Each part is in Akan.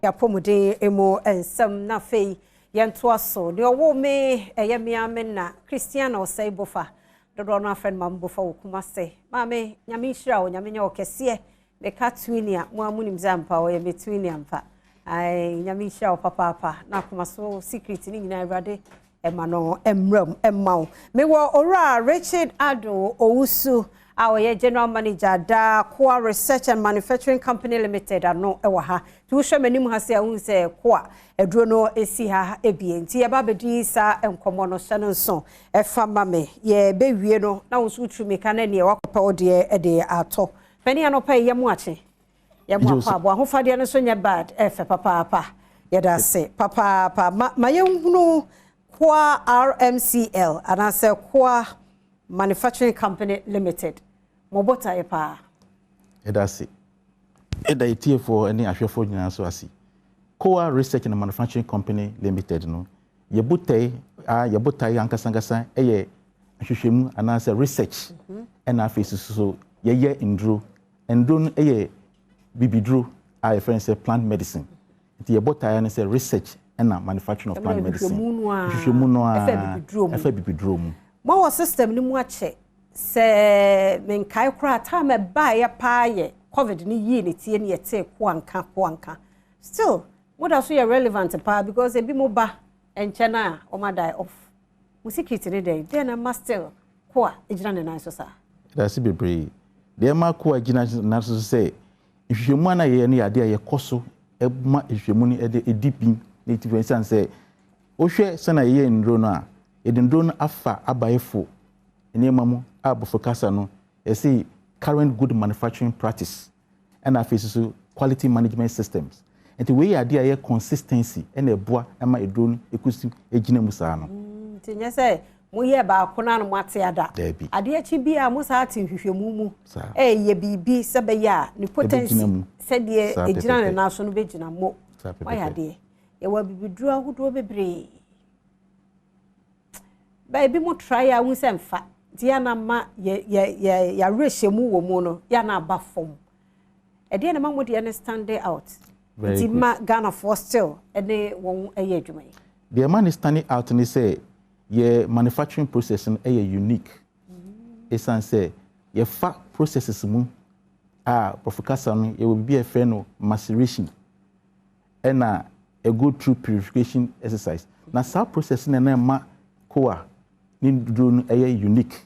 Yɛapɔmuden mu nsɛm na afei yɛntoa so. Deɛ ɔwɔ me ɛyɛ me ame na Christiana Ɔsɛe Bofa. Dodoɔ no afrɛ no Maame Bofa wɔ Kumase. Maame, Nyame nhyira wo, Nyame nyɛ wo kɛseɛ. Meka twini a, mo a monim sɛ ampa ɔyɛ me twini ampa. Ai, Nyame nhyira wo papaapa. Na akoma so secret ne nyinaa Awurade ɛma no mmerɛ mu ɛma wo. Mewɔ Owura Richard Ado Owusu a ɔyɛ General Manager da Koa Research and Manufacturing Company Limited ano ɛwɔ ha. Nti wohwɛ m'anim ha sɛ ahu sɛ Koa aduro no esi ha ebie. Nti yɛba abɛdi saa nkɔmmɔ no hyɛ no nso ɛfa ma me. Yɛbɛwie no na wo nso wotumi mika na neɛ wakɔpɛ wo deɛ ɛde atɔ. Panin, anɔpa yi yɛ mo akye. Yɛ mo akɔ aboa. Ahofadeɛ no nso nyɛ bad, ɛfɛ papaapa. Yɛda ase papaapa. Ma yɛnhunu Koa RMCL anaasɛ Koa Manufacturing Company Limited. Mo botaeɛ paa. Ɛda ase. Ɛda etiefoɔ ne ahwɛfoɔ nyinaa so ase. Koa Research and Manufacturing Company Limited no, yɛbotae a yɛbotae ankasankasa yɛ nhwehwɛmu anaasɛ research, ɛna afei soso so yɛyɛ nduro. Nduro no yɛ bibiduro a yɛfrɛ no sɛ plant medicine. Nti yɛbotae no sɛ research ɛna manufacturing of plant medicine. Nhwehwɛmu no a ɛfɛ bibiduro mu. Mo wɔ system no mu akyɛ sɛ menkae koraa time ɛbaeɛ paa yɛ COVID ne yie ne tie ne yɛtee Koa nka Koa nka. Still mo da so yɛ relevant paa because ebi mo ba nkyɛn a wɔn die off. Mo secret ne dɛn dɛn na ma still Koa gyina ne nan so saa? Ɛda ase bebree. Deɛ ɛma Koa gyina nan so sɛ nhwehwɛmu a na yɛyɛ no yɛ adeɛ a yɛkɔ so ma nhwehwɛmu no de ɛdi bi na ɛti fɛ ɛsiane sɛ wohwɛ sɛnea yɛyɛ nduro no a, yɛde nduro no afa abaɛfo nneɛma mu a borɔfo kasa no yɛsi current good manufacturing practice, ɛna afei nso quality management systems. Nti wei yɛ adeɛ a ɛyɛ consistency ɛna ɛboa ɛma eduro no ekusi egyina mu saa no. Nti nyɛ sɛ moyɛ baako na no moate ada. Daabi. Adeɛ akyi bi a mo saa te nhwehwɛmu mu ɛyɛ biribi sɛ bɛyɛ a ne potency sɛdeɛ ɛgyina ne nan so no bɛgyina mo. Wayɛ adeɛ. Yɛwɔ abibiduro ahodoɔ bebree baabi mo try a wohu sɛ mfa nti yɛ ana ma yɛ yɛ yɛ yɛawerɛhyɛ mu wɔ mu no yɛ ana aba fam. Ɛdeɛ na ma mo deɛ no stand out nti ma Ghanafoɔ still ɛne wɔn ɛyɛ adwuma yi? Deɛ ma ne standing out ne sɛ yɛ manufacturing process no ɛyɛ unique, ɛsiane sɛ yɛfa processes mu a borɔfo kasa no yɛwɔ biribi a yɛfrɛ no maceration, ɛna go through purification exercise, na saa process no na ɛma Koa ne nduro no ɛyɛ unique.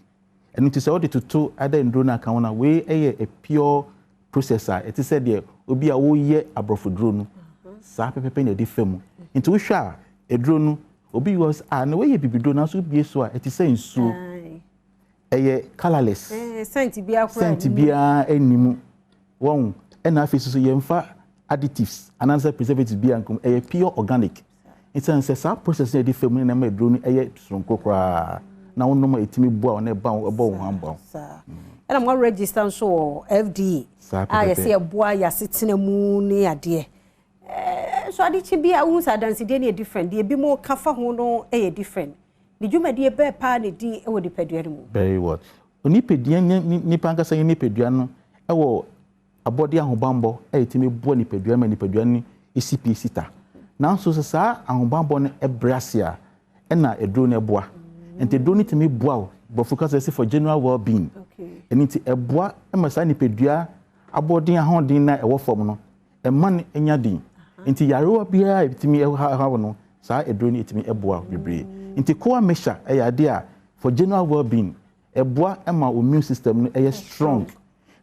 Ɛno nti sɛ wode toto ada nduro no aka ho no, wei ɛyɛ a pure process a ɛte sɛ deɛ obi a woyɛ aborɔfo duro no saa pɛpɛpɛ na ɛde fa mu. Nti wohwɛ a eduro no obi wɔ sɛ a na wɔyɛ bibiduro, nanso bie so a ɛte sɛ nsuo, ɛyɛ colourless. Scent biara koraa scent biara ɛnni mu wɔn. Ɛna afei soso yɛmfa additives anaasɛ preservatives bi ankom, ɛyɛ pure organic. Nti sɛ saa process no yɛde fa mu no na ɛma aduro no ɛyɛ soronko koraa na wonom a ɛtumi boa wo na ɛba wo ɛbɔ wo ho ambɔ. Ɛna mo register nso wɔ FDA a yɛsɛ yɛboa yɛasetena mu ne adeɛ so ade kyi bi a wohu sɛ adansedie no yɛ different, deɛ ebi mo ka fa ho no yɛ different. Ne dwumadie bɛɛ paa ne di wɔ nipadua no mu? Very well. Nipadua ne nipa ankasa yɛ nipadua no ɛwɔ abɔde ahobanbɔ a ɛtumi boa nipadua ma nipadua no esi pie sita, nanso sɛ saa ahobanbɔ no ɛbrɛ ase a, ɛna aduro no ɛboa. Nti aduro no tumi boa wo, borɔfo kasa sɛ for general well being. Ɛno nti ɛboa ma saa nipadua abɔden ahoɔden na ɛwɔ fam no ɛma no nya den. Nti yarewa biara a ɛtumi ɛha no, saa aduro no ɛtumi ɛboa bebree. Nti Koa mixture ɛyɛ adeɛ a for general well being ɛboa ma immune system no ɛyɛ strong.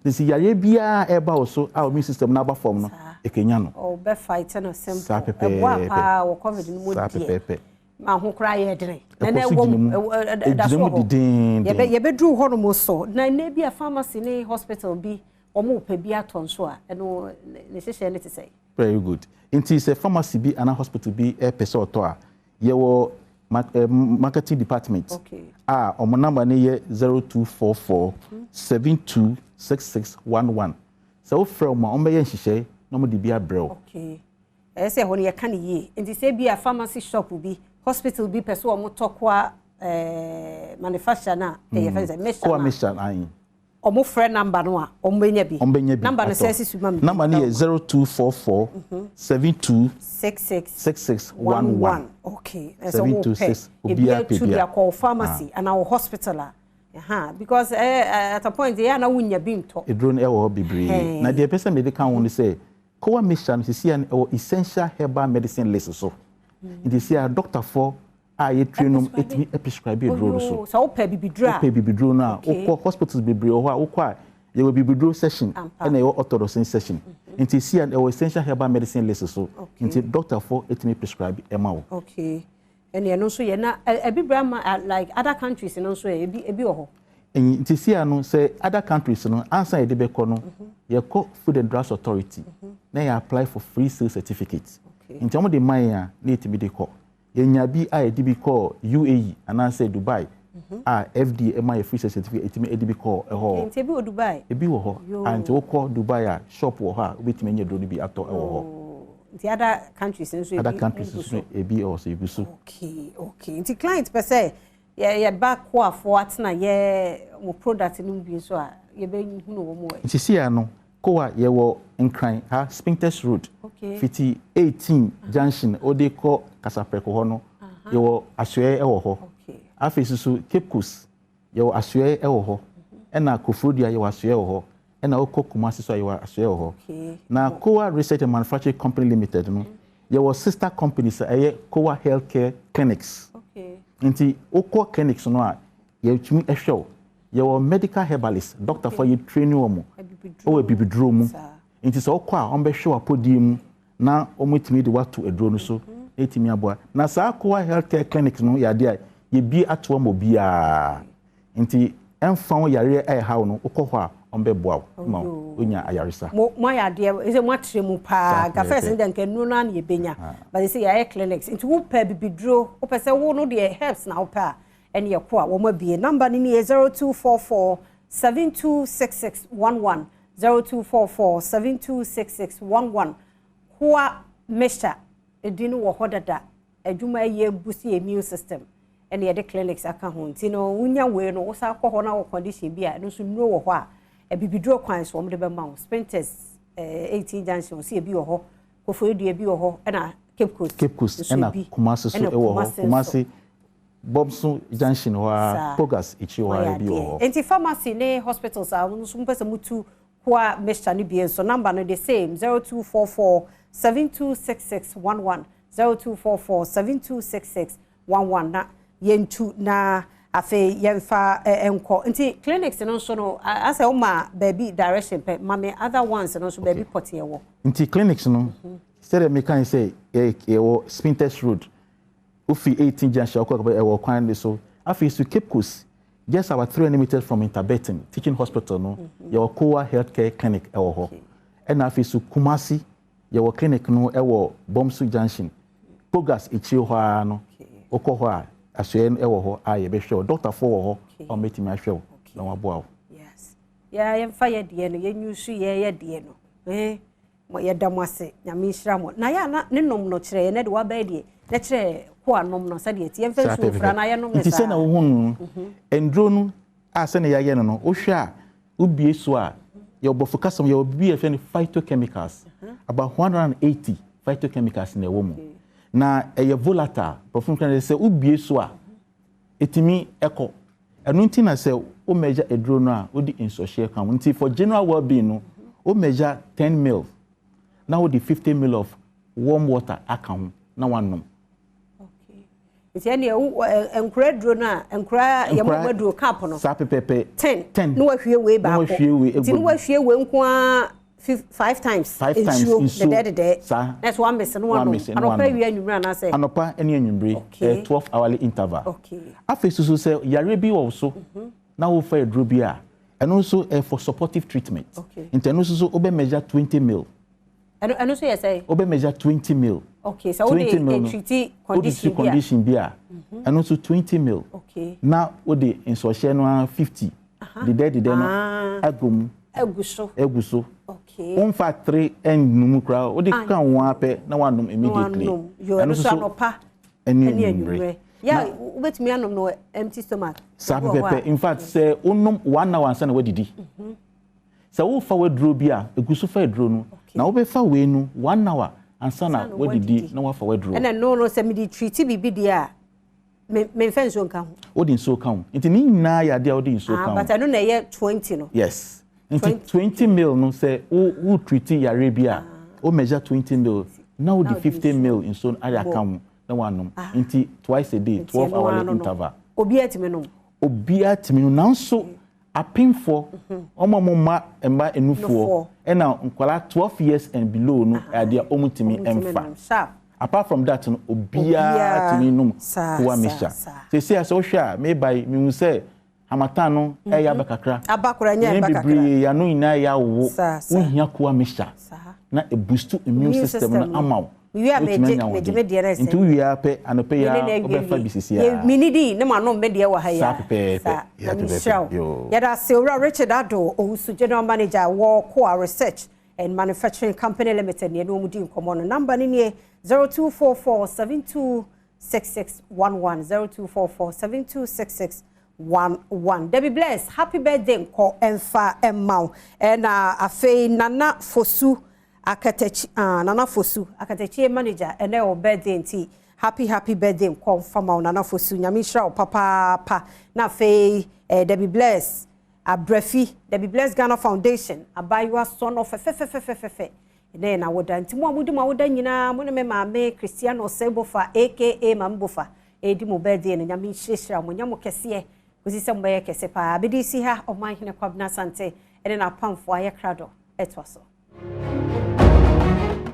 Nti yareɛ biara ɛba wo so a immune system no aba fam no, ɛkenya no. Ɔbɛ fight no simple. Saa pɛpɛɛpɛ. Ɛboa paa wɔ COVID no mu. Saa deɛ pɛpɛɛpɛ. Ma ho koraa yɛ dene na ɛkɔ so ɛwɔ gyina mu. Ɛda so ɛgyina mu wɔ hɔ. Didienden. Yɛbɛduru hɔ nom so na nne bi a pharmacy ne hospital bi wɔn pɛ bi atɔ nso a, ɛno ne hyehyɛ ne te sɛ? Very good. Nti sɛ pharmacy bi anaa hospital bi ɛpɛ sɛ ɔtɔ a, yɛwɔ marketing department a ɔmo number no yɛ 0244 726611. Sɛ wofrɛ wɔn a, wɔn bɛyɛ nhyehyɛe na wɔn de bi abrɛ wo. Okay, ɛyɛ sɛ ɛhɔ no yɛka ne yie. Nti sɛ bi a pharmacy shop bi, hospital bi pɛ sɛ wɔn tɔ Koa manufacture na ɛyɛ fɛn sɛ mixture Koa na mixture ayi. Ɔmo frɛ number no a, ɔmo bɛnya bi. Ɔmo bɛnya bi. Number no atɔ. sɛ si ma me. Number no yɛ 0244 72 66 66 11. Okay, ɛsɛ 7 wo 2 pɛ 6, ebi obiara pɛ atu de bi a. akɔ wo pharmacy anaa wo hospital a, ɛha, because at a point yɛ na wonya bi ntɔ. Eduro no ɛwɔ hɔ bebree. Na deɛ ɛpɛ sɛ mede ka ho no sɛ Kowa mixture no sisi a no ɛwɔ essential herbal medicine list so. Nti sisi a doctorfoɔ a yɛtue nom ɛtumi prescribe eduro no so. Oyo, sɛ wopɛ bibiduro a wopɛ bibiduro no a, wokɔ hospitals bebree wɔ hɔ a, wokɔ a yɛwɔ bibiduro session ɛna yɛwɔ orthodox session. Nti si a ɛwɔ essential herbal medicine list so. Nti doctorfoɔ ɛtumi prescribe ɛma wo. Okay, ɛne ɛno nso yɛ na ɛbi bra ma like other countries no nso yɛ ebi wɔ hɔ. Nti si a no sɛ other countries no, ansa yɛde bɛkɔ no, yɛkɔ Food and Drugs Authority na yɛ apply for free sale certificate. Nti wɔn de ma yɛn a, na yɛtumi de kɔ. Yɛnya bi a yɛde bi kɔɔ UAE anaasɛ Dubai a FDA ma yɛ free sale certificate, yɛtumi de bi kɔɔ ɛhɔ. Nti ebi wɔ Dubai? Ebi wɔ hɔ. A nti wokɔ Dubai a, shop wɔ hɔ a wobɛtumi anya duro no bi atɔ ɛwɔ hɔ. Oh, nti other countries nso ebi other countries gu nso so. Ebi ɛwɔ so, ebi so. Okay, nti client pɛ sɛ yɛ yɛba koafoɔ atena yɛ mo product no mu bi nso a, yɛbɛhunu wɔ mu wɔ? Nti si a no Kowa yɛwɔ Nkran ha, Spintex Road, fiti 18 junction wode kɔ Kasaprɛko hɔ no, yɛwɔ asoɛeɛ ɛwɔ hɔ. Afei nso so Cape Coast yɛwɔ asoɛeɛ ɛwɔ hɔ, ɛna Koforidua yɛwɔ asoɛeɛ wɔ hɔ, ɛna wokɔ Kumasi so a yɛwɔ asoɛeɛ wɔ hɔ. Na Kowa Research and Manufacturing Company Limited no, yɛwɔ sister companies a ɛyɛ Kowa Healthcare Clinics. Nti wokɔ clinics no a, yɛtumi hwɛ wo. Yɛwɔ medical herbalist, doctorfoɔ a yɛtrain wɔn wɔ abibiduro mu. Nti sɛ wokɔ a, wɔbɛhwɛ w'apɔdie mu na wɔtumi de wato aduro no so na ɛtumi aboa. Na saa Kowa Healthcare Clinic no yɛ adeɛ a yɛbie ato ama obiara. Nti ɛmfa wo yareɛ a ɛha wo no, wokɔ hɔ a wɔbɛboa wo ma wonya ayaresa. Mo ayɛ adeɛ sɛ mo akyerɛ mu paa. Nka first no deɛ, nka nnuro no ara na yɛbɛnya, but sɛ yɛayɛ clinics nti wopɛ bibiduro, wopɛ sɛ wo no deɛ herbs na wopɛ a, ɛne yɛkɔ a wɔn abie. Number no ni yɛ 0244 726611, 0244 726611. Koa mixture ɛdi no wɔ hɔ dada. Adwuma yɛ boost yɛ immune system, ɛne yɛde clinics aka ho. Nti no wonya wei no, wosan kɔ hɔ na wɔ condition bi a, ɛno nso nnuro wɔ hɔ a abibiduro kwan so wɔn de bɛma wo. Spintex 18 junction si ebi wɔ hɔ, Koforidua bi wɔ hɔ, ɛna Cape Coast Cape Coast nso ɛna ebi. Kumasi so ɛna ɛwɔ hɔ. Kumasi nso. Kumasi Bobso junction hɔ a, Pogas akyi hɔ a Wɔyɛ ebi wɔ adeɛ. hɔ. Nti pharmacy ne hospitals a wɔn nso mpɛ sɛ mutu Koa mixture no bi nso, number no the same, 0244 726611, 0244 726611, na yɛntu na afei yɛmfa nkɔ. Nti clinics no nso no, asɛ woma baabi direction pɛ ma me, other ones no nso baabi pɔteɛ wɔ. Nti clinics no, sɛdeɛ meka sɛ yɛwɔ Spintex Road, wofi 18 junction wokɔ ɛwɔ kwan no so. Afei so Cape Coast, just about 300 meters from Interbeton Teaching Hospital no, yɛwɔ Kowa Healthcare Clinic ɛwɔ hɔ. Ɛna afei so Kumasi yɛwɔ clinic no ɛwɔ Bomso junction, Pogas akyire hɔ ara no. Wokɔ hɔ a, asoɛeɛ no ɛwɔ hɔ a yɛbɛhwɛ wo. Doctorfoɔ wɔ hɔ a wɔbɛtumi ahwɛ wo na wɔaboa wo. Yes, yɛ yɛmfa yɛ deɛ no, yɛnyu so yɛ deɛ no, mo yɛda mo ase, Nyame nhyira mo. Na yɛ a na ne nom no kyerɛ yɛ na de wabɛyɛ deɛ na kyerɛ ko anom no sɛdeɛ ti yɛmfa Saa nsuo fra pɛpɛpɛ. na yɛnom ne Nti saa. sɛ na wohu no, nduro no a sɛne yɛayɛ no, wohwɛ a wobie so a, yɛwɔ borɔfo kasa mu yɛwɔ biribi a yɛfrɛ no phytochemicals. About 180 phytochemicals na ɛwɔ mu. Na ɛyɛ volatile. Borɔfo mu kasa sɛ wobie so a, ɛtumi ɛkɔ. Ɛno nti na sɛ wo measure aduro no a, wode nsuɔhyeɛ ka ho. Nti for general well-being no, wo measure 10 mil na wode 50 mil of warm water aka ho na wanom. Nti ɛneɛ wo nkura aduro no a, nkura yɛmɔ aduro cap no Saa pɛpɛpɛ. 10 10. na wahwie wei Na baako. wahwie wei Nti egu na mu. wahwie wei nko ara five times. Five times nsuo nsuo. Dɛdɛɛdɛdɛ. Saa. Na sɛ wamese no wanom Wamese no anɔpa, wanom. awia, anwummerɛ anaasɛ? Anɔpa ne anwummere. 12 hourly interval. Afei soso sɛ yare bi wɔ wo so na wofa aduro bi a, ɛno nso for supportive treatment. Nti ɛno nso so wobɛ measure 20 mil. Ɛno nso yɛ sɛ? Wobɛ measure 20 mil. Okay, sɛ wode 20 mil no, treat wode condition treat bi a. Condition bi a, ɛno nso 20 mil na wode nsɔhyɛ no ara 50 dedɛdedɛ no agu mu. Agu so. Agu so. Womfa 3 ɛnnum koraa, wode ka ho ara pɛ na wanom immediately. Wanom. Yo, ɛno nso anɔpa ɛne ɛne anwummere. anwummerɛ. Yɛ wobɛtumi anom no empty stomach? Saa pɛpɛpɛ. In fact, sɛ wonom 1 hour ansa na wadidi, sɛ wofa waduro bi a egu so, fa aduro no na wobɛfa wei no 1 hour ansa na wadidi na wafa waduro. Ɛna no sɛ mede treat biribi deɛ a, memfa nsuo nka ho? Wode nsuo ka ho, nti ne nyinaa yɛ adeɛ a wode nsuo ka ho. But ɛno na ɛyɛ 20 no? Yes, nti 20 mil no, sɛ wo treat yare bi a, wo measure 20 mil na wode 50 mil nsuo no ade aka ho na wanom. Nti twice a day, 12 hourly interval. Obiara tumi nom? Obiara tumi nom, nanso apemfoɔ, wɔn a wɔn mma mma enufoɔ, ɛna nkwadaa 12 years and below no, adeɛ a wɔn tumi mfa. Apart from that no, obiara tumi nom kowa mixture. Sisi a sɛ wohwɛ a, meba yi, mihu sɛ harmattan no ɛyɛ aba kakra. Aba kora nyɛ aba kakra. Bebree yano nyinaa yɛ awowo. Wohia kowa mixture na eboost immune system no ama wo. Wie a, megye megye me deɛ no. Nti wowie a pɛ, anɔpɛ yi a wobɛfa bi sisi a. Mini di ne ma nom me deɛ wɔ ha yi. Saa pɛpɛɛpɛ. Na mehyira wo. Yɛda ase, Owura Richard Ado Owusu, general manager wɔ Koa Research and Manufacturing Company Limited, ne ɛne wɔn di nkɔmmɔ no. Number no nie: 0244 72 6611, 0244 7266 11. Debbie Bless, happy birthday nkɔ ɛmfa ɛmma wo. Ɛna afei Nana Fosu Akatakyi, ah, Nana Fosu Akatakyi manager, ɛnɛ wɔ birthday, nti happy happy birthday nkɔ mfama wo, Nana Fosu. Nyame nhyira wo papaapa. Na afei Debbie Bless Abrafi, Debbie Bless Ghana Foundation abayewa sɔ no fɛfɛfɛfɛfɛ, ɛnɛ na woda. Nti mo a modi mo awoda nyinaa, mo ne me maame Christiana Osei Bofa, aka Maame Bofa, ɛdi mo birthday no, Nyame nhyirahyira mo, nyɛ mo kɛseɛ kɔsi sɛ mobɛyɛ kɛse paa. Bɛde si ha, Ɔmanhene Kwabena Sante ɛne n'apamfoɔ ayɛ krado ɛtoa so.